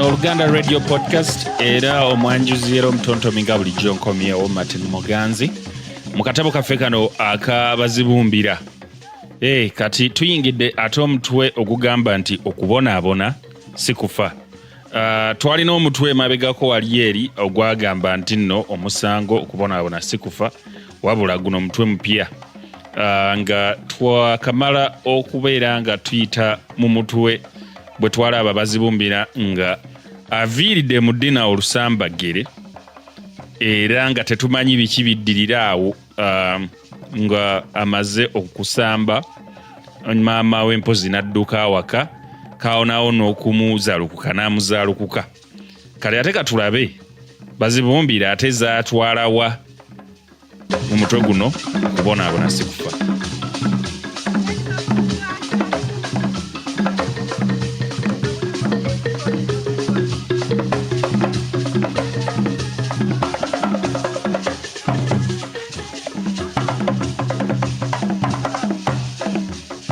Eno Oluganda Radio Podcast, era omwanjuzi era omutontomi nga bulijjo nkomyewo Martin Muganzi mu katabo kaffe kano akabazibumbira. Hey, kati tuyingidde ate omutwe ogugamba nti okubonaabona si kufa. Twalina omutwe emabegako wali eri ogwagamba nti nno omusango okubonaabona si kufa, wabula guno omutwe mupya. Nga twakamala okubeera nga tuyita mu mutwe bwe twalaba bazibumbira nga aviiridde mu ddina olusambagere, era nga tetumanyi biki biddirira awo, nga amaze okusamba maama we mpozi n'adduka awaka kawonawo n'okumuzaalukuka n'amuzaalukuka. Kale ate katulabe bazibumbira ate zaatwalawa mu mutwe guno okubonaabona si kufa.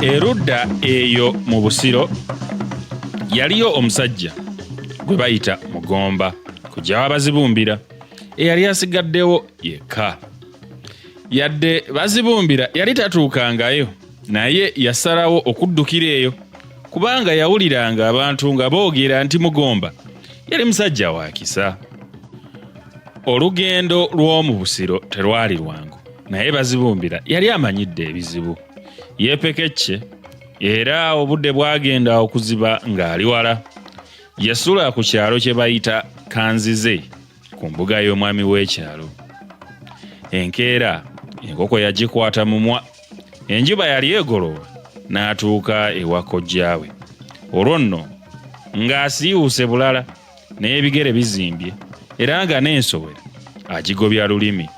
Erudda eyo mu Busiro yaliyo omusajja gwe bayita Mugomba kujja bazibumbira eyali asigaddewo yekka. Yadde bazibumbira yali tatuukangayo, naye yasalawo okuddukira eyo kubanga yawuliranga abantu nga boogera nti Mugomba yali musajja wa kisa. Olugendo lw'omu Busiro terwali lwangu, naye bazibumbira yali amanyidde ebizibu. Yeepekecce era obudde bwagenda okuziba ng'ali wala. Yasula ku kyalo kye bayita Kanzize ku mbuga y'omwami w'ekyalo. Enkeera enkoko yagikwata mumwa, enjuba yali egolooba n'atuuka ewa kojjaawe. Olwo nno ng'asiiwuuse bulala n'ebigere bizimbye era nga n'ensowera agigobya lulimi.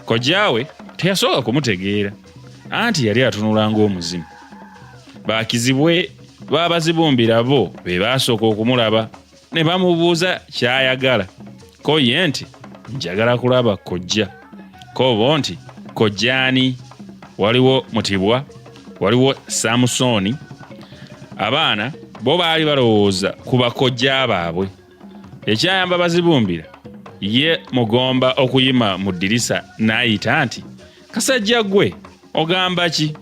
Kojjaawe teyasooka kumutegeera, anti yali atunula ng'omuzimu. Bakizibwe b'abazibumbira bo be baasooka okumulaba ne bamubuuza ky'ayagala. Ko ye nti, njagala kulaba kojja. Ko bo nti, kojja ani? Waliwo Mutibwa, waliwo Samusooni. Abaana bo baali balowooza ku bakojja baabwe. Ekyayamba bazibumbira ye Mugomba okuyima mu ddirisa n'ayita nti, kasajja gwe ogamba ki?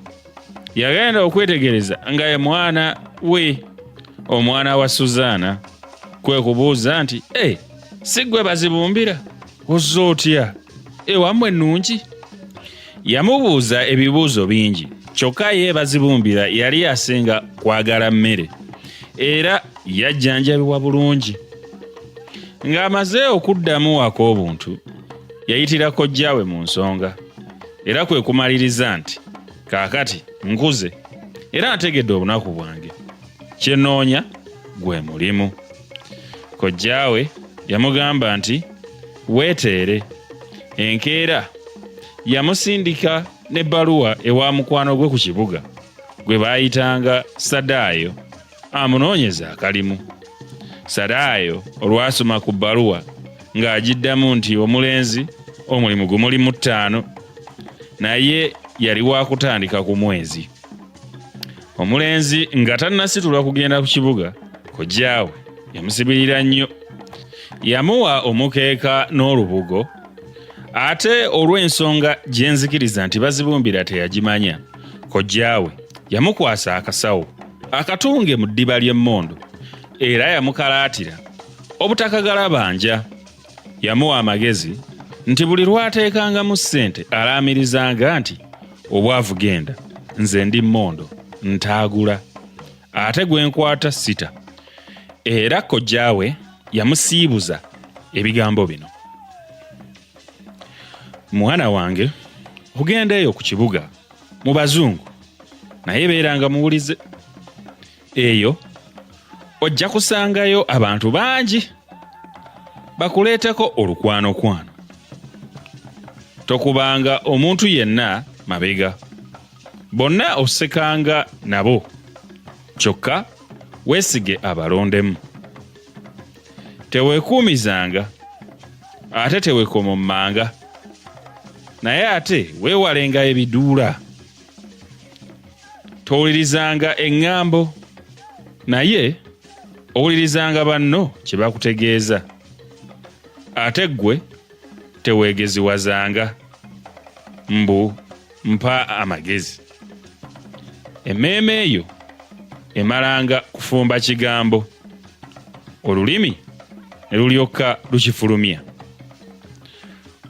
Yagenda okwetegereza nga ye mwana we, omwana wa Suzaana, kwe kubuuza nti, e, si gwe bazibumbira? Ozze otya? Ewammwe ennungi? Yamubuuza ebibuuzo bingi, kyokka ye bazibumbira yali asinga kwagala mmere era yajjanjabibwa bulungi. Ng'amaze okuddamu ak'obuntu, yayitira kojjaawe mu nsonga era kwe kumaliriza nti, kaakati nkuze era ntegedde obunaku bwange, kye nnoonya gwe mulimu. Kojjaawe yamugamba nti weeteere. Enkeera yamusindika n'ebbaluwa ewa mukwano gwe ku kibuga gwe baayitanga Sadaayo amunoonyeza akalimu. Sadaayo olwasoma ku bbaluwa ng'agiddamu nti omulenzi omulimu gumuli mu 5, naye yali wa kutandika ku mwezi. Omulenzi nga tannasitula kugenda ku kibuga, kojjaawe yamusibirira nnyo. Yamuwa omukeeka n'olubugo, ate olw'ensonga gye nzikiriza nti bazibumbira teyagimanya, kojjaawe yamukwasa akasawo akatunge mu ddiba ly'emmondo era yamukalaatira obutakagala banja. Yamuwa amagezi nti buli lw'ateekangamu ssente alaamirizanga nti obwavu genda, nze ndi mmondo ntaagula, ate gwe nkwata sita. Era kojjaawe yamusiibuza ebigambo bino: mwana wange, ogenda eyo ku kibuga mu bazungu, naye beeranga muwulize. Eyo ojja kusangayo abantu bangi bakuleeteko olukwanokwano. Tokubanga omuntu yenna mabega, bonna osekanga nabo, kyokka weesige abalondemu. Teweekuumizanga ate teweekomommanga, naye ate weewalenga ebiduula. Towulirizanga eŋŋambo, naye Owulirizanga banno kye bakutegeeza, ate ggwe teweegeziwazanga mbu mpa amagezi. Emmeeme eyo emalanga kufumba kigambo, olulimi ne lulyoka lukifulumya.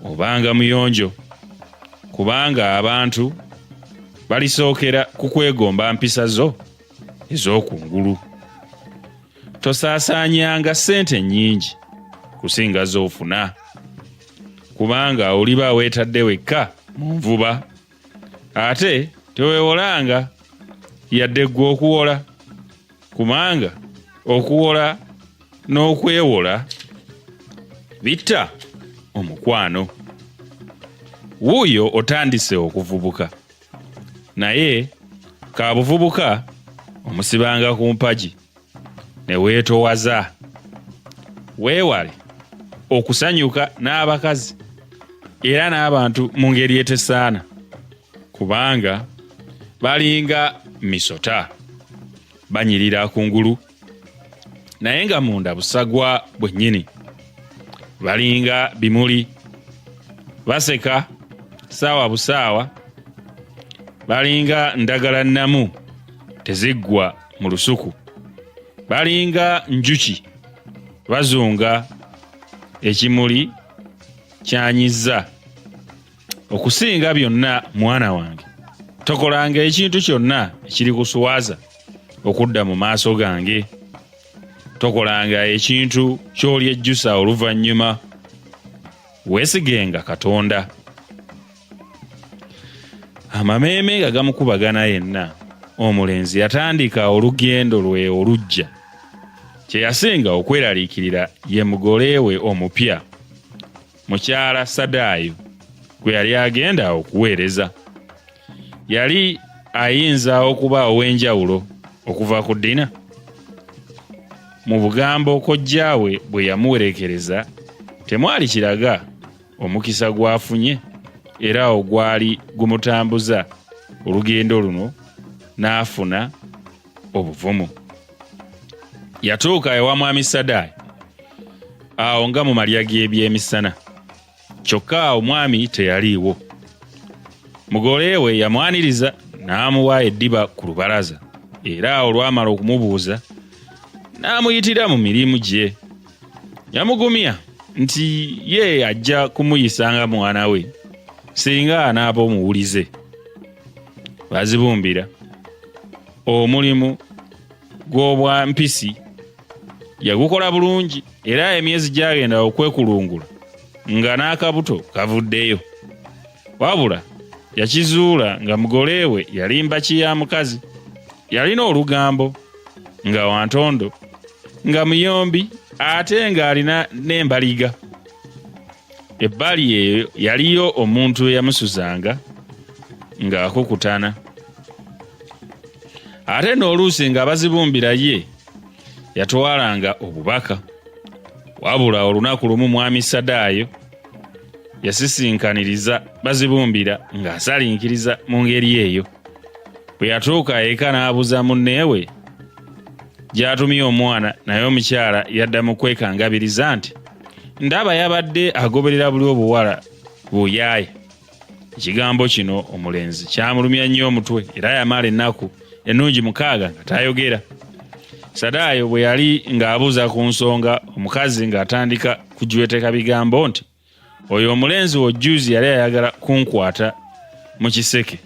Obanga muyonjo, kubanga abantu balisookera ku kwegomba mpisa zo ez'okungulu. Tosaasaanyanga ssente nnyingi kusinga z'ofuna, kubanga oliba weetadde wekka mu nvuba. Ate teweewolanga yadde ggwe okuwola, kubanga okuwola n'okwewola bitta omukwano. Wuuyo otandise okuvubuka, naye kabuvubuka omusibanga ku mpagi ne weetowaza. Weewale okusanyuka n'abakazi era n'abantu mu ngeri etesaana, kubanga balinga misota, banyirira ku ngulu naye nga munda busagwa bwennyini. Balinga bimuli, baseka saawa busaawa, balinga ndagala nnamu teziggwa mu lusuku, balinga njuki bazunga ekimuli kyanyizza. Okusinga byonna, mwana wange, tokolanga ekintu kyonna ekirikuswaza okudda mu maaso gange. Tokolanga ekintu ky'olyejjusa oluvannyuma. Weesigenga Katonda. Amameeme nga gamukubagana yenna, omulenzi yatandika olugendo lwe oluggya. Kye yasinga okweraliikirira ye mugole we omupya, mukyala Sadaayo, gwe yali agenda okuweereza. Yali ayinza okuba ow'enjawulo okuva ku Dina? Mu bugambo kojjaawe bwe yamuwerekereza temwali kiraga omukisa gw'afunye era ogwali gumutambuza olugendo luno n'afuna obuvumu. Yatuuka ewa Mwami Sadaayi awo nga mu malya g'ebyemisana, kyokka omwami teyaliiwo. Mugole we yamwaniriza n'amuwa eddiba ku lubalaza, era olwamala okumubuuza n'amuyitira mu mirimu gye. Yamugumya nti ye ajja kumuyisa nga mwana we singa anaaba omuwulize. Bazibumbira omulimu gw'obwa mpisi yagukola bulungi, era emyezi gyagenda okwekulungula nga n'akabuto kavuddeyo. Wabula yakizuula nga mugole we yali mbaki ya mukazi, yalina olugambo, nga wantondo, nga muyombi, ate ng'alina n'embaliga. Ebbali eyo yaliyo omuntu eyamusuzanga ng'akukutana, ate n'oluusi nga bazibumbira ye yatwalanga obubaka. Wabula olunaku lumu Mwami Sadaayo yasisinkaniriza Bazibumbira ng'asalinkiriza mu ngeri eyo. Bwe yatuuka eka n'abuuza munneewe gy'atumye omwana, naye omukyala yadda mu kwekangabiriza nti ndaba yabadde agoberera buli obuwala buyaaya. Ekigambo kino omulenzi kyamulumya nnyo omutwe era yamala ennaku ennungi 6 nga tayogera. Sadaayo bwe yali ng'abuuza ku nsonga, omukazi ng'atandika kujweteka bigambo nti oyo omulenzi wo jjuuzi yali ayagala kunkwata mu kiseke,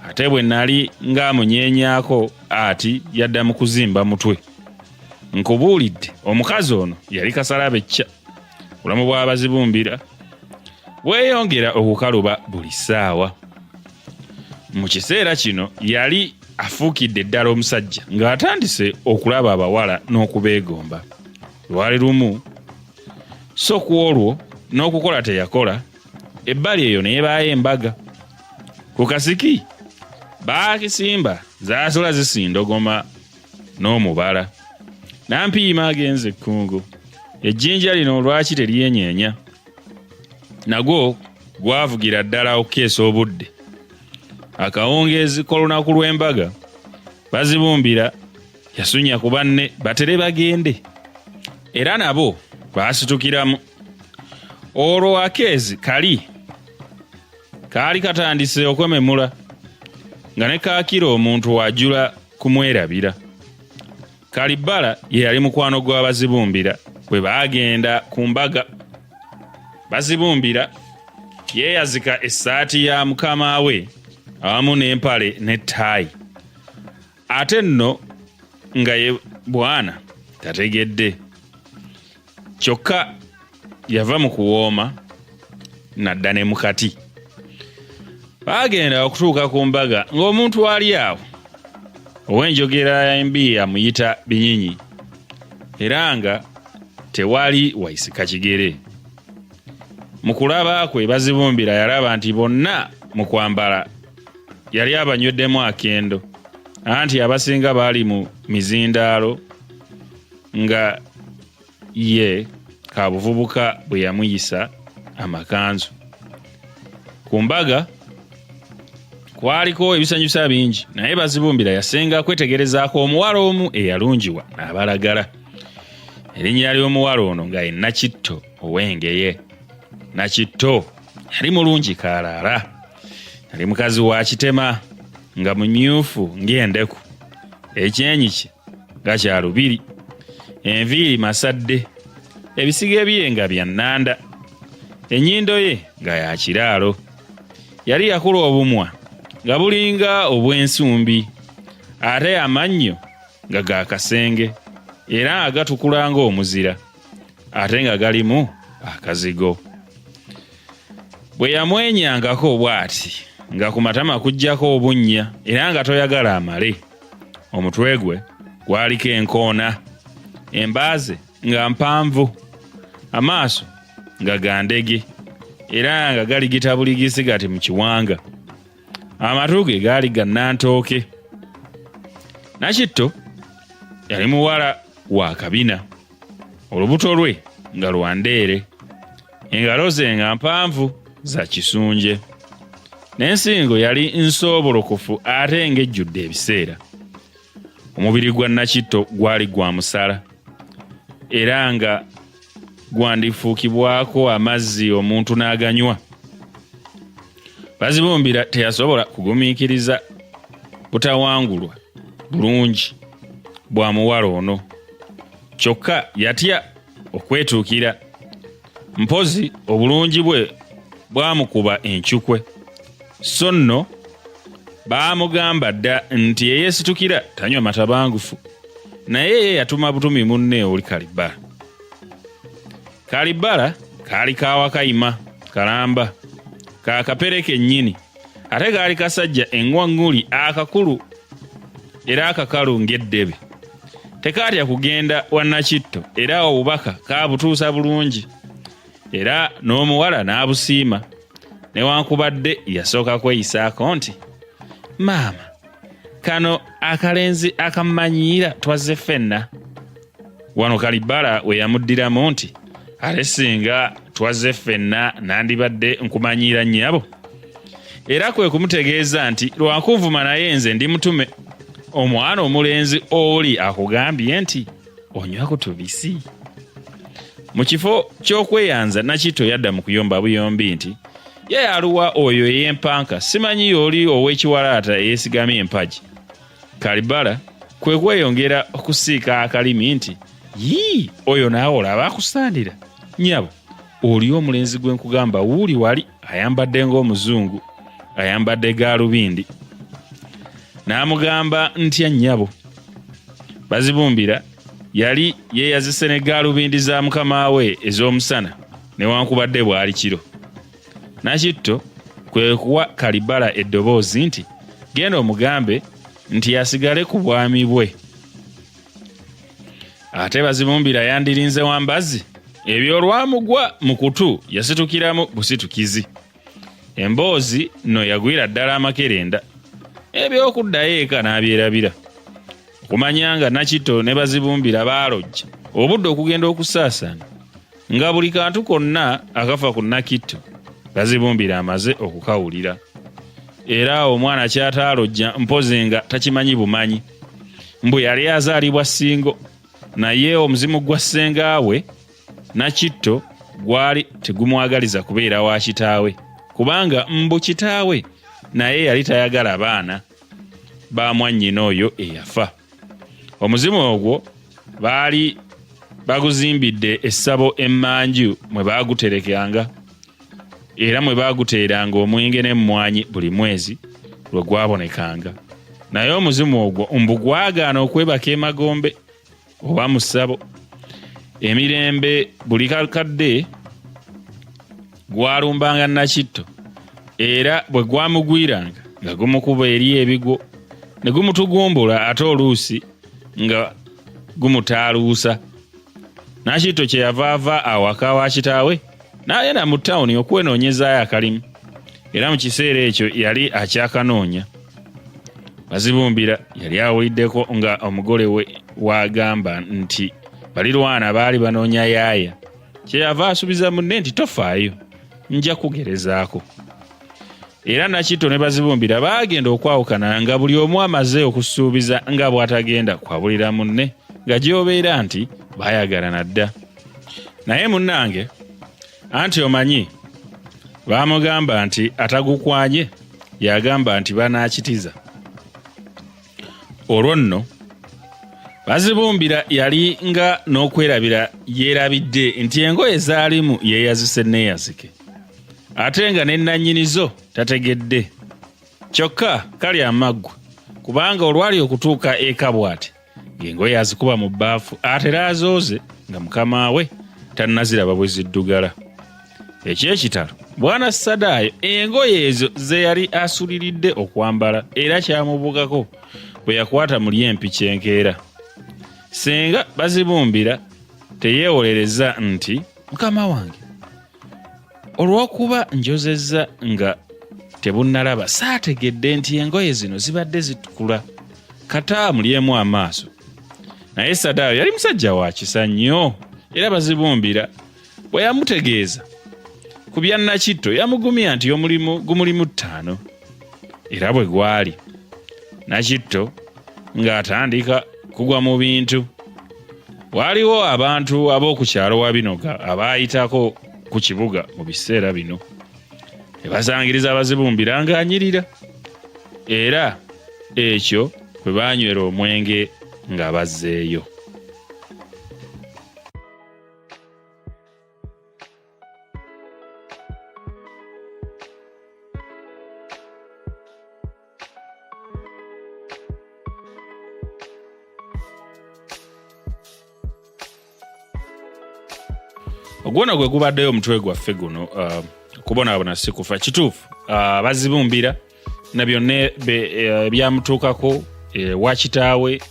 ate bwe nali ng'amunyeenyaako ati yadda mu kuzimba mutwe. Nkubuulidde, omukazi ono yali kasalabecca. Obulamu bw'abazibumbira bweyongera okukaluba buli ssaawa. Mu kiseera kino yali afuukidde ddala omusajja ng'atandise okulaba abawala n'okubeegomba. Lwali lumu so ku olwo n'okukola teyakola, ebbali eyo n'ebaayo embaga. Ku kasiki baakisimba zaasula zisindogoma n'omubala. Nampiima agenze ekkungu, ejjinja lino lwaki teryenyeenya? Nagwo gwavugira ddala okukeesa obudde. Akawungeezi k'olunaku lw'embaga bazibumbira Yasunya ku banne batere bagende, era nabo baasitukiramu. Olwo akeezi kali kaali katandise okwememula nga ne kaakira omuntu ajula kumwerabira. Kalibbala ye yali mukwano gwa Bazibumbira bwe baagenda ku mbaga. Bazibumbira yeeyazika essaati ya mukama we awamu n'empale n'ettaayi. Ate nno nga ye bwana tategedde. Kyokka yava mu kuwooma n'adda ne mu kati. Baagenda okutuuka ku mbaga ng'omuntu ali awo ow'enjogera embi amuyita binyinyi era nga tewali waisika kigere. Mu kulaba kwe Bazibumbira yalaba nti bonna mu kwambala yali abanyweddemu akendo, anti abasinga baali mu mizindaalo nga ye kabuvubuka bwe yamuyisa amakanzu. Ku mbaga kwaliko ebisanyusa bingi, naye Bazibumbira yasenga kwetegerezaako omuwala omu eyalungiwa n'abalagala. Erinnya ly'omuwala ono nga ye Nakitto ow'Engeye. Nakitto yali mulungi kaalaala, yali mukazi wa kitema nga mumyufu ng'endeku, ekyenyi kye nga kya lubiri, enviiri masadde, ebisige bye nga bya nnanda, ennyindo ye nga ya kiraalo. Yali yakula obumwa nga bulinga obw'ensumbi, ate amannyo nga ga kasenge era nga gatukula ng'omuzira, ate nga galimu akazigo. Bwe yamwenyangako bw'ati nga ku matama kujjako obunnya era nga toyagala amale. Omutwe gwe gwaliko enkoona, emba ze nga mpanvu, amaaso nga ga ndege era nga galigita buligisi gati mu kiwanga. Amatu ge gaali ga nantooke. Nakitto yali muwala wa kabina, olubuto lwe nga lwa ndeere, engalo ze nga mpanvu za kisunje, n'ensingo yali nsoobolokofu ate ng'ejjudde ebiseera. Omubiri gwa Nakitto gwali gwa musala era nga gwandifuukibwako amazzi omuntu n'aganywa. Bazibumbira teyasobola kugumiikiriza butawangulwa bulungi bwa muwala ono, kyokka yatya okwetuukira. Mpozi obulungi bwe bwamukuba encukwe, so nno baamugamba dda nti eyeesitukira tanywa matabangufu, naye ye yatuma butumi munne oli Kalibbala. Kalibbala kaali ka Wakayima kalamba, ka kapere kennyini, ate kaali kasajja eŋŋwaŋŋuli akakulu era akakalu ng'eddebe. Tekaatya kugenda wa Nakitto era obubaka kaabutuusa bulungi, era n'omuwala n'abusiima, newankubadde yasooka kweyisaako nti, Maama, kano akalenzi akammanyiira twazze ffenna. Wano Kalibbala we yamuddiramu nti, Ate singa twazze ffenna nandibadde nkumanyiira nnyabo. Era kwe kumutegeeza nti, Lwakunvuma naye nze ndi mutume. Omwana omulenzi oli akugambye nti onywa ku tubisi. Mu kifo ky'okweyanza, Nakitto yadda mu kuyomba buyombi nti, Ye aluwa oyo ey'empanka, simanyi y'oli ow'ekiwalaata eyeesigamye empagi. Kalibala kwe kweyongera okusiika akalimi nti, Yii, oyo naawe olaba akusaanira. Nnyabo, oli omulenzi gwe nkugamba wuuli wali ayambadde ng'omuzungu, ayambadde gaalubindi. N'amugamba ntya nnyabo. Bazibumbira yali yeeyazise ne gaalubindi za mukama we ez'omusana newankubadde bwali kiro. Nakitto kwe kuwa Kalibala eddoboozi nti, Genda omugambe nti asigale ku bwami bwe. Ate Bazibumbira yandirinze Wambazi? Ebyo olwamugwa mu kutu yasitukiramu busitukizi. Emboozi nno yagwira ddala amakerenda, eby'okuddayo eka n'abyerabira. Okumanya nga Nakitto ne Bazibumbira baalojja obudde okugenda okusaasaana, nga buli kantu konna akafa ku Nakitto Bazibumbira amaze okukawulira. Era omwana ky'ataalojja mpozi nga takimanyi bumanyi. Mbu yali azaalibwa Ssingo, naye omuzimu gwa ssengaawe Nakitto gwali tegumwagaliza kubeera wa kitaawe, kubanga mbu kitaawe naye yali tayagala baana ba mwannyina oyo eyafa. Omuzimu ogwo baali baguzimbidde essabo emmanju mwe baaguterekanga era mwe baaguteeranga omwenge n'emmwanyi buli mwezi lwe gwabonekanga. Naye omuzimu ogwo mbu gwagaana okwebaka emagombe oba mu ssabo. Emirembe buli kakadde gwalumbanga Nakitto, era bwe gwamugwiranga nga gumukuba eri ebigwo ne gumutugumbula, ate oluusi nga gumutaaluusa. Nakitto kye yava ava awaka wa kitaawe n'agenda mu tawuni okwenoonyezaayo akalimu, era mu kiseera ekyo yali akyakanoonya. Bazibumbira yali awuliddeko nga omugole we w'agamba nti balirwana baali banoonya yaaya, kyeyava asuubiza munne nti tofaayo nja kugerezaako. Era Nakitto ne Bazibumbira baagenda okwawukana nga buli omu amaze okusuubiza nga bw'atagenda kwabulira munne, nga gy'obeera nti baayagalana dda. Naye munnange anti omanyi baamugamba nti atagukwanye yagamba nti banaakitiza. Olwo nno Bazibumbira yali nga n'okwerabira yeerabidde nti engoye zaalimu yeeyazise neeyazike, ate nga ne nnannyini zo tategedde. Kyokka kali amaggwa, kubanga olwali okutuuka eka bw'ati ng'engoye azikuba mu bbaafu atera azooze nga mukama we tannaziraba bwe ziddugala. Eky'ekitalo, Bwana Sadaayo engoye ezo ze yali asuliridde okwambala era kyamubukako bwe yakwata muli empiki enkeera. Ssenga Bazibumbira teyeewolereza nti, Mukama wange, olw'okuba njozezza nga tebunnalaba saategedde nti engoye zino zibadde zitukula, kata mulyemu amaaso. Naye Sadaayo yali musajja wa kisa nnyo era Bazibumbira bwe yamutegeeza ku bya Nakitto yamugumya nti omulimu gumulimu ttaano, era bwe gwali. Nakitto ng'atandika kugwa mu bintu. Waaliwo abantu ab'oku kyalo Wabinoga abaayitako ku kibuga mu biseera bino ne basangiriza Bazibumbira ng'anyirira, era ekyo kwe baanywera omwenge nga bazzeeyo. Ogwono gwe gubaddeyo omutwe gwaffe guno, okubonaabona si kufa. Kituufu, bazibumbira na byonna ebyamutuukako ewa kitaawe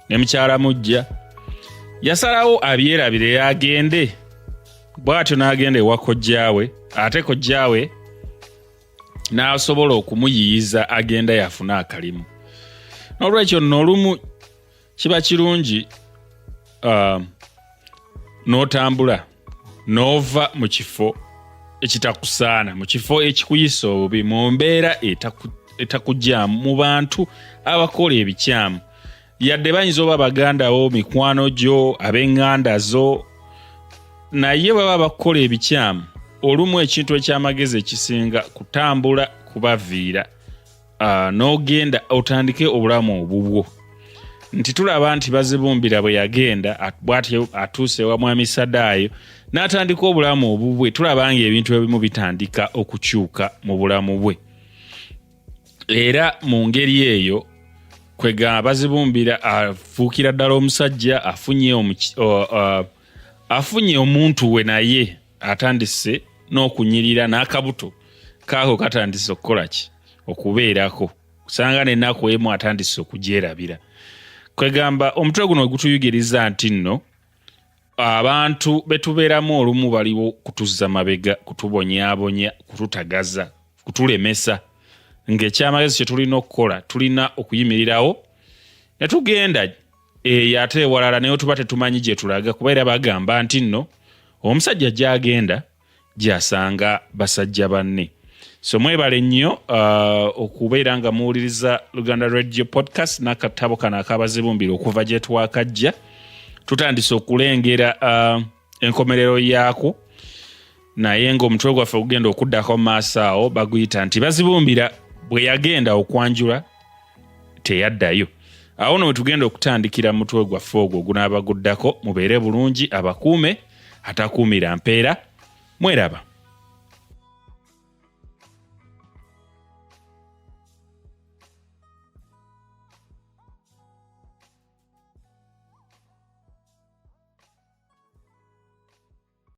ne mukyala mujja, yasalawo abyerabire agende. Bw'atyo n'agenda ewa kojjaawe, ate kojjaawe n'asobola okumuyiyiza agenda yafune akalimu. N'olwekyo nno olumu kiba kirungi n'otambula n'ova mu kifo ekitakusaana, mu kifo ekikuyisa obubi, mu mbeera etakugyamu, mu bantu abakola ebikyamu. Yadde bayinza oba baganda bo, mikwano gyo, ab'eŋŋanda zo, naye baba bakukola ebikyamu, olumu ekintu eky'amagezi ekisinga kutambula kubaviira, n'ogenda otandike obulamu obubwo. Nti tulaba nti Bazibumbira bwe yagenda bw'atyo atuuse ewa Mwami Sadaayo n'atandika obulamu obubwe, tulaba ng'ebintu ebimu bitandika okukyuka mu bulamu bwe. Era mu ngeri eyo kwegamba Bazibumbira afuukira ddala omusajja, afunye omuntu we, naye atandise n'okunyirira, n'akabuto kaako katandise okukola ki, okubeerako, kusanga n'ennaku emu atandise okugyerabira. Kwegamba omutwe guno gutuyigiriza nti nno abantu betubeeramu olumu baliwo kutuzza mabega, kutubonyaabonya, kututagaza, kutulemesa, ng'ekyamagezi kye tulina okukola tulina okuyimirirawo ne tugenda eyo ate ewalala, naye tuba tetumanyi gye tulaga, kuba era bagamba nti nno omusajja gy'agenda gy'asanga basajja banne. So mwebale nnyo okubeera nga muwuliriza Luganda Radio Podcast n'akatabo kano akabazibumbira. Okuva gye twakajja, tutandise okulengera enkomerero yaako, naye ng'omutwe gwaffe ogugenda okuddako mu maaso awo baguyita nti "Bazibumbira bwe yagenda okwanjula teyaddayo". Awo no wetugenda okutandikira mutwe gwaffe ogwo ogunaaba guddako. Mubeere bulungi, abakuume atakuumira mpeera. Mweraba.